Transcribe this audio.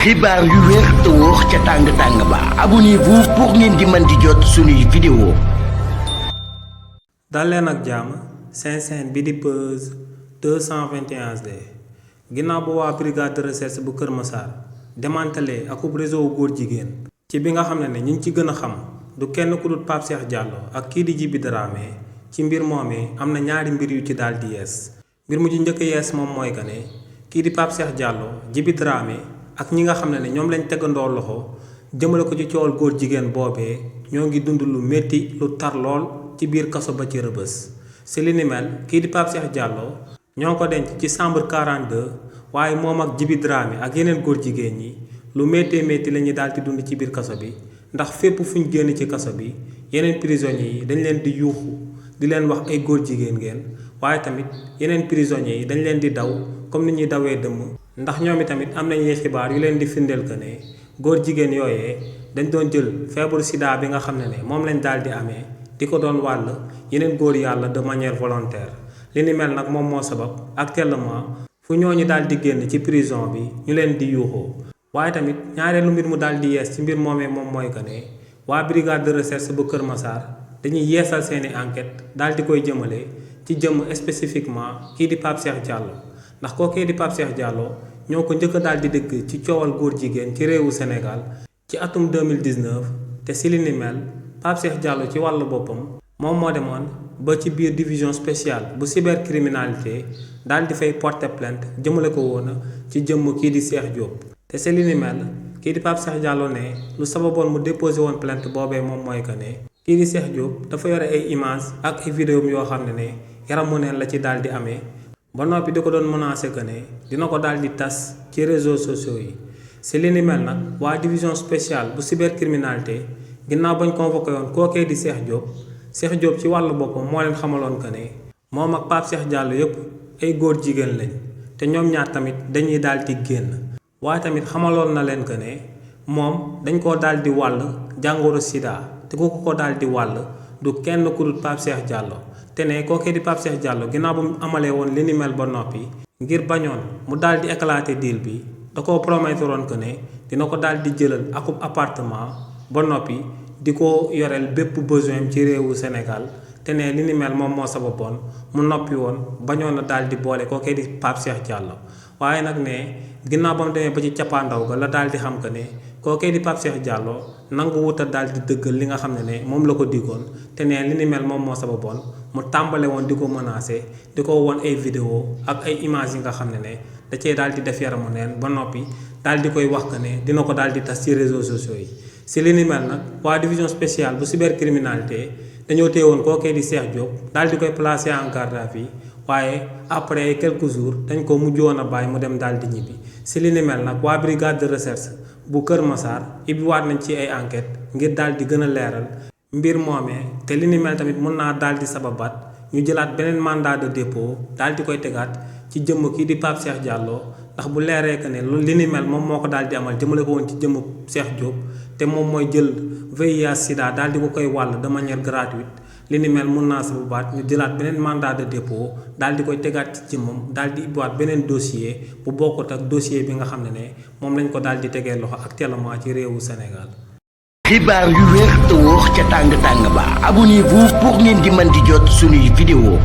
xibaar yu wér te wóor ca tàng ba abonnez-vous pour ngeen di mën di jot suñuy vidéo. dal leen ak jàmm seen bi di Peuz 221 HD ginnaaw bu waa brigade de recherche bu Kër Massar démantelé akub réseau góor jigéen ci bi nga xam ne ñi ci gën a xam du kenn ku dul Pape Cheikh Diallo ak kii di Djiby Dramé ci mbir moomee am na ñaari mbir yu ci daal di yees mbir mu ci njëkk yees moom mooy que ne kii di Pape Cheikh Diallo Djiby Dramé ak ñi nga xam ne ñoom lañ tegandoo loxo jëmale ko ci coowal góor jigéen boobee ñoo ngi dund lu métti lu tar lool ci biir kaso ba ci Rëbës si li ni mel kii di Pape Cheikh Diallo ñoo ko denc ci chambre 42 waaye moom ak Djiby Dramé ak yeneen góor jigéen ñi lu méttee métti la ñuy daal di dund ci biir kaso bi ndax fépp fu ñu génn ci kaso bi yeneen prisonniers yi dañ leen di yuuxu di leen wax ay góor jigéen ngeen waaye tamit yeneen prisonniers yi dañ leen di daw comme ni ñuy dawee dëmm ndax ñoom tamit am nañuy xibaar yu leen di firndeel que ne góor jigéen yooyee dañ doon jël feebaru sida bi nga xam ne moom lañ daal di amee di ko doon wàll yeneen góor yàlla de manière volontaire li ni mel nag moom moo sabab actuellement fu ñooñu daal di génn ci prison bi ñu leen di yuuxoo waaye tamit ñaareelu mbir mu daal di yees ci mbir moomee moom mooy que ne waa brigade de recherche bu Kër Massar dañuy yeesal seeni enquête daal di koy jëmale ci jëm spécifiquement kii di Pape Cheikh Diallo ndax kookee di Pape Cheikh Diallo ñoo ko njëkk daal di dëkk ci coowal góor jigéen ci réewu Sénégal ci atum 2019 te si li ni mel Pape Cheikh Diallo ci wàllu boppam moom moo demoon ba ci biir division spéciale bu cybercriminalité daal di fay porter plainte jëmale ko woon ci jëmm kii di Cheikh Diop te si li ni mel kii di Pape Cheikh Diallo ne lu sababoon mu déposé woon plainte boobee moom mooy que ne kii di Cheikh Diop dafa yore ay images ak ay vidéo yoo xam ne yaramu neen la ci daal di amee ba noppi di ko doon menacé que ne dina ko daal di tas ci réseaux sociaux yi si li ni mel nag waa division spéciale bu cybercriminalité ginnaaw bañ convoqué woon kookee di Cheikh Diop ci wàllu boppam moo leen xamaloon que ne moom ak Pape Cheikh Diallo yépp ay góor jigéen lañ te ñoom ñaar tamit dañuy daal di génn waaye tamit xamaloon na leen que ne moom dañ koo daal di wàll jàngoro sida te ku ko daal di wàll du kenn ku dul Pape Cheikh Diallo te ne kookee di Pape Cheikh Diallo ginnaaw ba mu amalee woon li ni mel ba noppi ngir bañoon mu daal di éclater deal bi da koo promettre woon que ne dina ko daal di jëlal akub appartement ba noppi di ko yoreel bépp besoin ci réewu Sénégal te ne li ni mel moom moo sababoon mu noppi woon bañoon na daal di boole kookee di Pape Cheikh Diallo waaye nag ne ginnaaw ba mu demee ba ci cappaandaw ga la daal di xam que ne kookee di Pape Cheikh Diallo nangu wuta daal di dëggal li nga xam ne moom la ko diggoon te ne li ni mel moom moo sababoon mu tàmbale woon di ko menacé di ko woon ay vidéo ak ay images yi nga xam ne da cee daal di def yaramu neen ba noppi daal di koy wax que ne dina ko daal di tas ci réseaux sociaux yi si li ni mel nag waa division spéciale bu cybercriminalité dañoo téewoon kookee di Cheikh Diop daal di koy placé en garde à vue waaye après quelques jours dañ ko mujjoon a bàyyi mu dem daal di ñibbi si li ni mel nag waa brigade de recherche bu Kër Massar ibbiwaat nañ ci ay enquête ngir daal di gën a leeral mbir moomee te li ni mel tamit mën naa daal di sababaat ñu jëlaat beneen mandat de dépôt daal di koy tegaat ci jëmm kii di Pape Cheikh Diallo ndax bu leeree que ne li ni mel moom moo ko daal di amal jëmale ko woon ci jëmm Cheikh Diop te moom mooy jël VIH sida daal di ko koy wàll de manière gratuite li ni mel mun naa sababaat ñu jëlaat beneen mandat de dépôt daal di koy tegaat ci jëmmam daal di ibbiwaat beneen dossier bu bokkut ak dossier bi nga xam ne moom lañ ko daal di tegee loxo actuellement ci réewu Sénégal. xibaar yu wér te wóor ca tàng ba abonnez-vous pour ngeen di mën di jot suñuy vidéo.